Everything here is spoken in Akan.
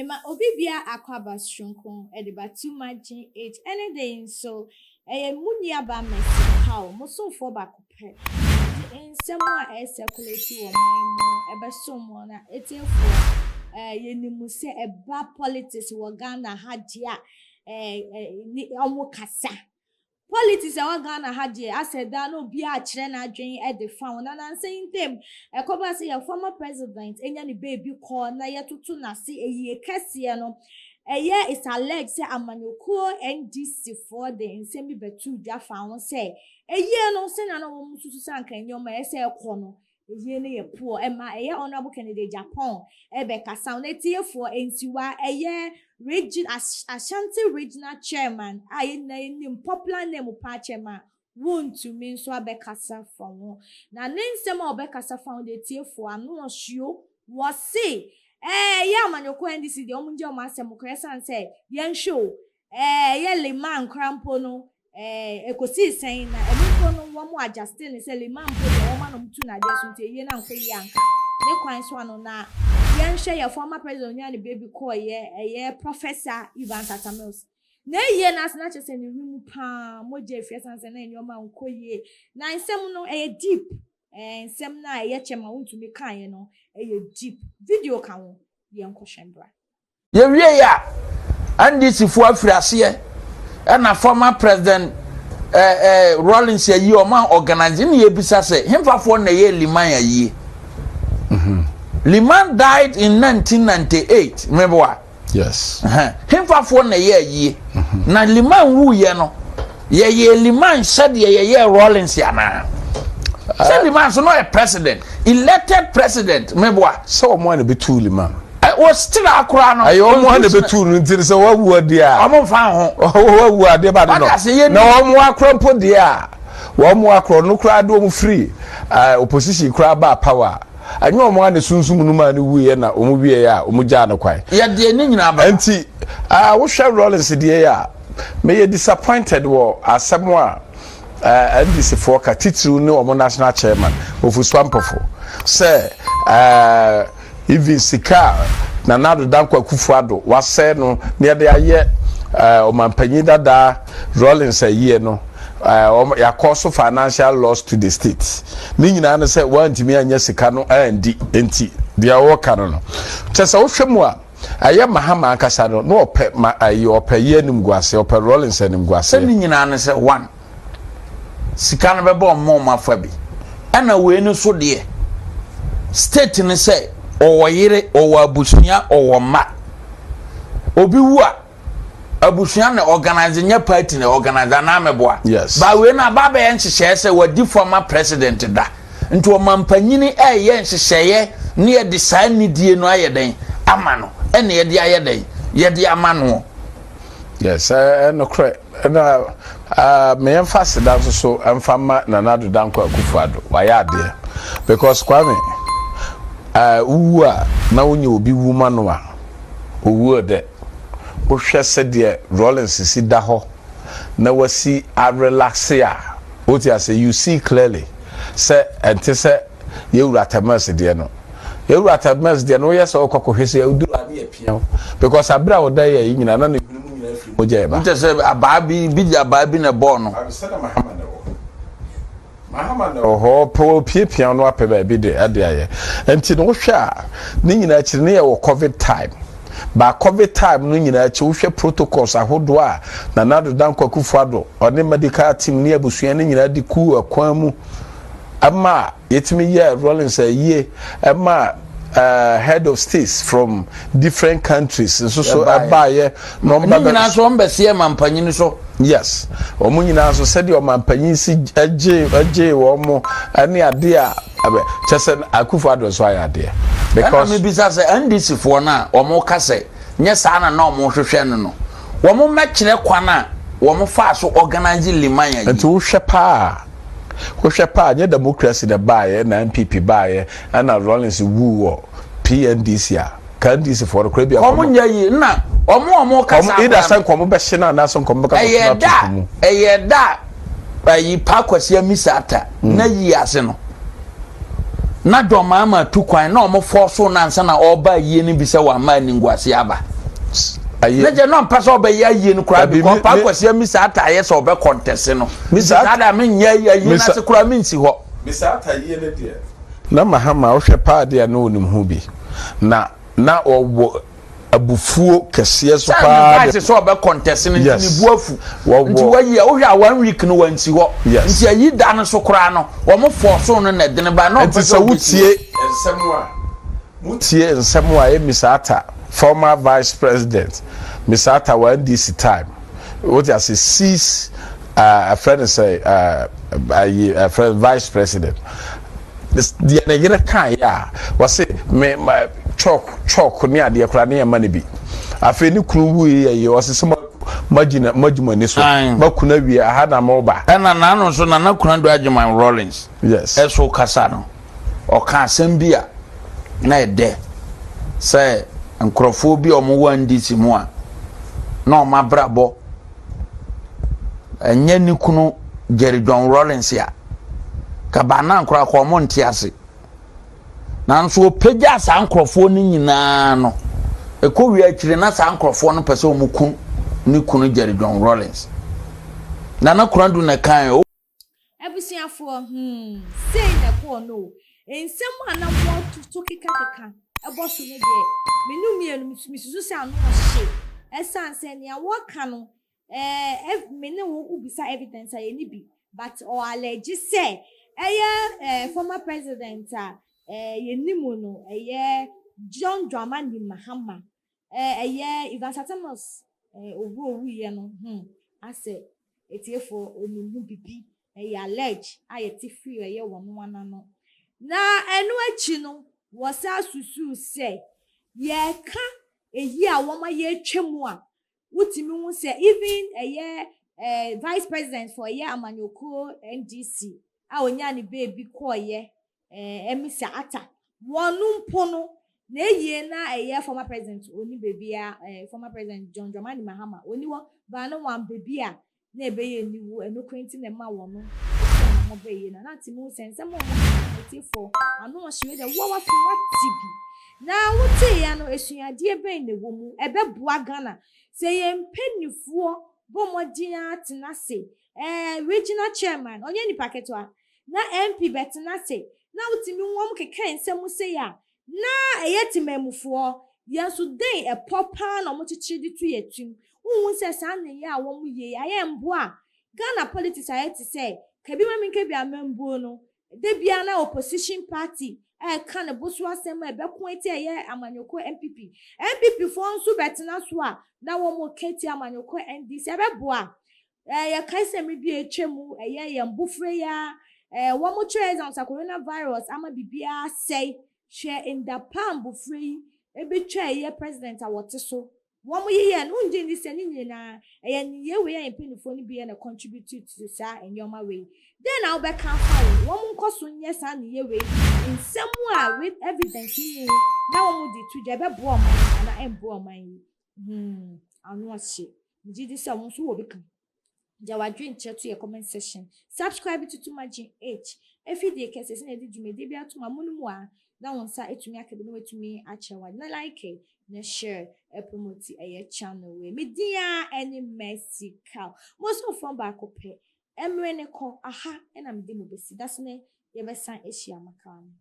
Mema obi bia akwaaba soronko de ba Too Much GH ɛne de nso ɛyɛ mo nuabaa Mercy Paul, mo somfoɔ baako pɛ. Mede nsɛm a ɛresɛkulati wɔ man mu ɛbɛsom mo na atiefoɔ. Yɛnim sɛ ɛba politics wɔ Ghana ha deɛ a, ɛɛ ɔmo kasa. Politics ɛwɔ Ghana ha deɛ, asɛ daa na obiara akyerɛ n'adwene de fa ho. Na nansa yi ntɛm ɛkɔba sɛ yɛ former president enya ne beebi kɔ na yɛtoto n'ase eyie kɛseɛ no, ɛyɛ it's alleged sɛ amanyɔkuo NDC foɔ de nsɛm bi bɛto dwa fa ho sɛ eyie no, sɛnea na wɔn susu sɛ anka nneɛma ɛsɛ ɛkɔ no, eyie no yɛ poor. Ɛma ɛyɛ Honourable Kennedy Agyapong ɛbɛkasa ho. Na etiefoɔ, ntiwa ɛyɛ region Ashanti Regional Chairman a yɛn nyinaa yɛnim, popular name paa, Chairman Wontumi nso abɛkasa fa ho. Na ne nsɛm a ɔbɛkasa fa ho de, etiefoɔ, ano ɔhyew. Wɔse ɛyɛ amanyɔkuo NDC deɛ, wɔn ngye wɔn asɛm kora, ɛsan sɛ yɛnhwɛ o, ɛyɛ Limann kora mpo no, ekosi sɛn na ɛno mpo no wɔn adjust ne sɛ Limann mpo deɛ, wɔn anam tu n'adeɛ so, nti eyie na nkɔ yie anka ne kwan so ano. Na yɛnhwɛ yɛ former president onya ne baby kɔɔyɛ, ɛyɛ Professor Evans Atta Mills na eyie n'ase na kyerɛ sɛ ne hwene mu paa mogya efi, ɛsan sɛ na nneɛma nkɔ yie. Na nsɛm no ɛyɛ deep. Nsɛm no a ɛyɛ kyɛ ma wontumi kaeɛ no ɛyɛ deep. Video ka ho, yɛn kɔhwɛ mbra. Yɛwie yɛ a, NDC foɔ afiri aseɛ ɛna former President Rawlings ayi ɔmo a organize ne. Yɛbisa sɛ hemfafoɔ na ɛyɛ Limann ayie? Limann died in 1998, meboa? Yes. Hemfafoɔ na ɛyɛ ayie na Limann wuyɛ no? Yɛyɛ Limann sɛdeɛ yɛyɛ Rawlings anaa? Sɛ Limann so no yɛ president, elected president, meboa? Sɛ ɔmo a na bɛtu Limann. Wɔ still akora no. Ɛyɛ ɔmo a na bɛtu no, nti sɛ wawu adeɛ a ɔmo nfa ho. Wawu adeɛ ba de no Wate ase, yɛ na ɔmo akora mpo deɛ a, wɔn akora no koraa de wɔn firi opposition koraa ba power a, ɛnyɛ ɔmo a ne sunsun no maa ne wuyɛ na ɔmo wie a ɔmo gyaa no kwan. Yɛdeɛ ne nyinaa ba. Nti wohwɛ Rawlings deɛ yi a, meyɛ disappointed wɔ asɛm a NDC foɔ ka, titiriw ne wɔn national chairman Ofosu Ampofo, sɛ even sika a Nana Addo Dankwa Akufo Addo wasɛe no na yɛde ayɛ ɔmanpanyin dadaa Rawlings ayie no, yɛakɔ so financial loss to the state. Ne nyinaa no sɛ wɔantumi anya sika no andi. Nti deɛ wɔka no kyɛ sɛ wohwɛ mu a, ɛyɛ Mahama ankasa no na ɔpɛ ma ayi, ɔpɛ yi animguase, ɔpɛ Rawlings animguase. Sɛ ne nyinaa no sɛ one sika no bɛbɛ ɔmo afa bi, ɛna wei no so deɛ, state no sɛ ɔwɔ yere, ɔwɔ abusua, ɔwɔ mma. Obi wu a, abusua na organize, nyɛ party na organize anaa mɛboa? Yes. Ba wei no aba bɛyɛ nhyehyɛeɛ sɛ wadi former president da, nti ɔmampanyini ɛyɛ nhyehyɛeɛ ne yɛde saa nidie no ayɛ dɛn ama no, ɛna yɛde ayɛ dɛn, yɛde ama no. Yes, ɛnokorɛ. Ɛna meyɛmfa aseda nso so ɛmfa ma Nana Addo Dankwa Akufo Addo. Wayɛ adeɛ because Kwame, wowu a na wonyɛ obi wu ma no a, owu dɛ wohwɛ sɛdeɛ Rawlings si da hɔ na wasi arelax a, wote ase, you see clearly sɛ ɛnte sɛ yɛwura Atta Mills deɛ no. Yɛwura Atta Mills deɛ no, woyɛ sɛ wokɔ kɔhwɛ sɛ woduru ade yɛ pia wo, because abere a wɔda yɛ yi nyinaa na ne hwene mu nyinaa firi mogya ɛba. Nkyɛ sɛ abaa bi bi de abaa bi na ɛbɔɔ no. Sɛdeɛ Mahama na ɛwɔ Mahama na ɛwɔ hɔ pɛ, wɔpiapia no apɛ baabi de ɛde ayɛ. Nti no wohwɛ a, ne nyinaa akyiri ne yɛ wɔ COVID time ba. COVID time no nyinaa akyi, wohwɛ protocols ahodoɔ a Nana Addo Dankwa Akufo Addo ɔne medical team ne abusua no nyinaa de kuu ɛkwan mu ɛma yɛtumi yɛ Rawlings ayie, ɛma head of states from different countries nso so ɛbaayɛ na ɔmo ba. Ne nyinaa so ɔmo bɛsi ɛma so. Yes, wɔn nyinaa nso, sɛdeɛ ɔmampanyin si ɛgye ɛgye wɔn mo ɛne adeɛ a ɛbɛ kyɛ sɛ Akufo Addo nso ayɛ adeɛ. Because ɛna mi bisa sɛ NDC foɔ no a wɔn ka sɛ nyɛ saa na wɔn hwehwɛ no, wɔn mɛkyerɛ kwan a wɔn fa so organize Limann ayi. Nti wohwɛ paa, nyɛ democracy na baayɛ na NPP baayɛ ɛna Rawlings wu wɔ PNDC a, ka NDC foɔ no kora bi. Wɔn nyɛ yi na wɔn a wɔn kasa. Wɔn ida sɛ nkɔmɔ bɛhye na anaasɛ nkɔmɔ bɛka. Ɛyɛ da ɛyi Pa Kwasi Amissah Arthur na yi ase no na John Mahama tu kwan na wɔn fɔ so nansa na ɔba yie no bi sɛ wɔn ama animguase aba. Ne gye no mpɛ sɛ ɔbɛyɛ ayie no koraa bi kɔ Paa Kwasi Amisa Atta ayɛ sɛ ɔbɛ kɔntɛse no. Misa Atta menyɛ ayie no ase koraa mensi hɔ. Misa Atta yie no deɛ na Mahama wohwɛ paa deɛ na ɔnim ho bi na na ɔwɔ abufuo kɛseɛ so paa de. Sɛ sɛ ɔbɛ kɔntɛse no nti ne bu afu. Nti wayi a wohwɛ a one week no wansi hɔ. Nti ayi da no so koraa no wɔn fɔɔso no na ɛdene ba na ɔmpɛ sɛ ɔbɛsi hɔ. Nti sɛ wotie nsɛm a Motie nsɛm a ɛyɛ Mister Atta, former vice president, Mister Atta wɔ NDC time, wote ase, seize uh, ɛfrɛ no sɛ uh, ayi ɛfrɛ vice president. Deɛ ne yere kaeɛ a, wɔse me ma chalk chalk ne adeɛ koraa ne yɛn ma no bi. Afei ne kunu wuiɛ yɛ ɔse sɛ magyina magyi mo ani so, makunu awie aha na moba. Ɛna n'ano nso Nana Konadu Agyeman Rawlings yes. ɛso kasa no. Ɔkaa asɛm bi a na ɛdɛ sɛ nkurɔfoɔ bi a wɔwɔ NDC mu a na wɔn abrabɔ ɛnyɛ ne kunu Jerry John Rawlings a kabana koraa kɔ wɔn nte ase. Nanso ɔpagyaa saa nkurɔfoɔ no nyinaa no, ɛkɔ wie akyire na saa nkurɔfoɔ no pɛ sɛ wɔn ku ne kunu Jerry John Rawlings. Nana Konadu na ɛkae. Abusuafoɔ, hmm, sei na ɛkɔɔ no o. Nsɛm a na wɔtoto kekakeka bɔ so no deɛ, me ne mmienu, mesusu sɛ ano ɔhye. Ɛsiane sɛ nea wɔka no, eh, me ne wo wobisa evidence a yɛnni bi. But ɔ allege sɛ ɛyɛ eh, former president a eh, yɛnim no, ɛyɛ John Dramani Mahama, eh, ɛyɛ Evans Atta-Mills eh, owu owuiɛ no, hmm, asɛ Atiefoɔ ɔnim ho bibi, ɛyɛ allege a yɛte firi ɛyɛ wɔn ano. Na ɛno akyi no wɔsan susuu sɛ yɛreka eyi a wɔn ayɛ atwa mu a, wotumi hu sɛ even ɛyɛ eh, vice president for ɛyɛ amanyɔkuo NDC a ɔnyaa ne baabi kɔɔyɛ eh, Amisa Atta, wɔn mpo no, na eyie na ɛyɛ former president ɔni baabi a, eh, former president John Dramani Mahama ɔni hɔ, baa no wɔn baabi a na ɛbɛyɛ aniwu, ɛno kora nti na ɛma wɔn no ɛsɛ na wɔn bɛyɛ no, na te mu sɛ nsɛm a wɔn ka atiefoɔ ano ɔhyew deɛ wɔn waso wate bi, na woteeɛ no asuadeɛ bɛn na ɛwɔ mu, ɛbɛboa Ghana sɛ yɛn mpanimfoɔ bɔ mmɔden ara tena ase, eh, regional chairman ɔnyɛ nipa ketewa, na MP bɛtena ase na wotumi hu wɔn keka nsɛm sei a, na ɛyɛ temanmufoɔ. Yɛn nso dɛn ɛpɔ paa na wɔkyekyere de to yɛn tirim? Wonhu sɛ saa nneyɛɛ a wɔyɛ yi ayɛ mboa a Ghana politics ayɛ te sɛ kabi ma menka bi amambuo no, da biara na opposition party ɛreka ne bo so asɛm a ɛbɛko atia ɛyɛ amanyɔkuo NPP. NPP foɔ nso bɛtena so a na wɔreka atia amanyɔkuo NDC. Ɛbɛboa? Eh, yɛkae sɛ mmere bi a atwa mu, ɛyɛ yɛn mbofra yi ara, eh, wɔkyerɛ exams a coronavirus ama biribiara asɛe. Hwɛ nda pa a mbofra yi ebetwa ɛyɛ president a wɔte so. Wɔn yeyɛɛ no, wongye nni sɛ ne nyinaa, ɛyɛ nneyɛe wei a yɛn mpanyinfoɔ no bi yɛ na contribute to saa nneɛma wei. Dɛn na wobɛka afa ho? Wɔn nkɔ so nyɛ saa nneyɛe wei, nsɛm a with evidence nni ho na wɔn de to dwa, ɛbɛboa ɔman yi anaa ɛmboa ɔman yi? Hmm, ano ɔhye. Megye di sɛ wo nso wɔ bi ka. Gya w'adwenkyerɛ to yɛ comment section. Subscribe to Tumagye H. Afidie kɛseɛ sɛnea yɛde dwumadie bi atom amonom a na wo nsa atumi aka bi na watumi akyerɛ w'ade. Na like na share promote ɛyɛ channel wei. Me din ara ɛne Mercy Cow. Mo somfoɔ baako pɛ. Ɛmmerɛ ne kɔ aha na mede mo bɛsi. Dasene yɛbɛsan ahyia makra mo.